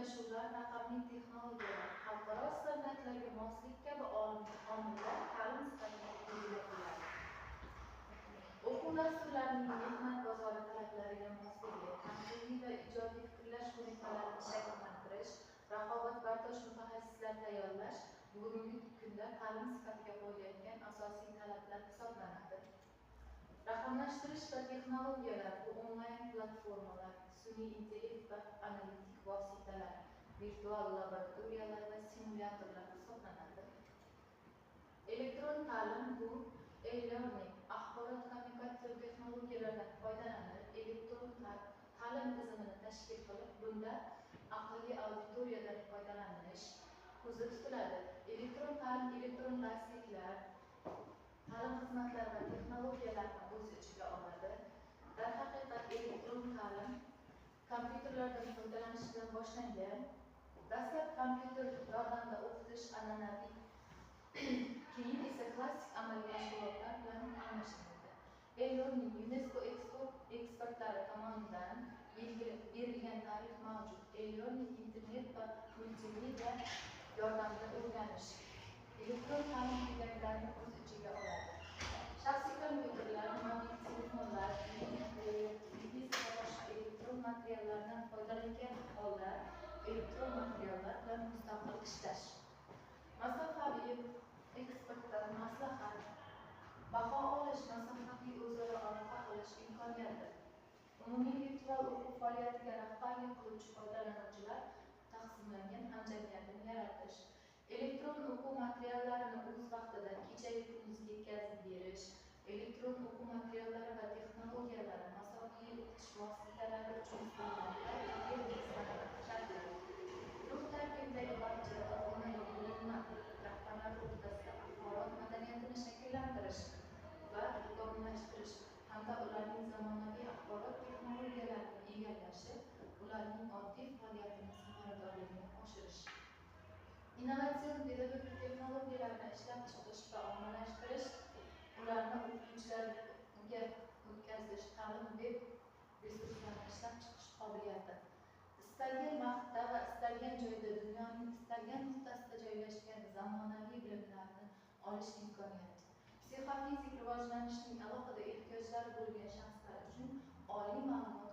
yondashuvlar, raqamli texnologiyalar, xalqaro standartlarga moslik kabi omillar ta'lim sifatini belgilab qo'yadi. O'quv dasturlarining mehnat bozori talablariga mosligi, tanqidiy va ijodiy fikrlash ko'nikmalarini shakllantirish, raqobatbardosh mutaxassislar tayyorlash bugungi kunda ta'lim sifatiga qo'yilayotgan asosiy talablar hisoblanadi. Raqamlashtirish va texnologiyalar bu onlayn platformalar, sun'iy intellekt va analitik vositalar, virtual laboratoriyalar va simulyatorlar hisoblanadi. Elektron ta'lim bu e-learning, axborot kommunikatsion texnologiyalardan foydalanib, elektron ta'lim tizimini tashkil qilib, bunda aqlli auditoriyadan foydalanish ko'zda tutiladi. Elektron ta'lim elektron darsliklar, ta'lim xizmatlari va texnologiyalarni o'z ichiga oladi. Darhaqiqat, elektron ta'lim kompyuterlardan foydalanish bilan boshlangan. Dastlab kompyuter yordamida o'qitish an'anaviy, keyin esa klassik amaliy mashg'ulotlar bilan almashinadi. E-learning UNESCO ekspertlari tomonidan berilgan ta'rif mavjud. E-learning internet va multimedia yordamida o'rganish, elektron ta'lim quyidagilarni o'z ichiga oladi. Shaxsiy kompyuterlar, mobil telefonlar, media player, televizor va boshqa elektron materiallardan foydalangan holda elektron materiallar bilan mustaqil ishlash. Masofaviy ekspertdan maslahat, baho olish, masofaviy o'zaro aloqa qilish imkoniyati. Umumiy virtual o'quv faoliyatiga rahbarlik qiluvchi foydalanuvchilar taqsimlangan hamjamiyatini yaratish. Elektron o'quv materiallarini o'z vaqtida kechayu kunduz yetkazib berish, elektron o'quv materiallari va texnologiyalari, masofaviy o'qitish vositalari uchun standartlar va shartlar. Guruh tarkibidagi barcha ota-ona va bo'linma rahbarlari o'rtasida axborot madaniyatini shakllantirish va takomillashtirish hamda ularning zamonaviy axborot texnologiyalarini egallashi, ularning oddiy faoliyatini samaradorligini oshirish. Innovatsion pedagogik texnologiyalarni ishlab chiqish va ommalashtirish, ularni o'qituvchilarga o'tkazish, ta'lim veb resurslarini ishlab chiqish qobiliyati. Istalgan vaqtda va istalgan joyda dunyoning istalgan nuqtasida joylashgan zamonaviy bilimlarni olish imkoniyati. Psixofizik rivojlanishning alohida ehtiyojlari bo'lgan shaxslar uchun oliy ma'lumot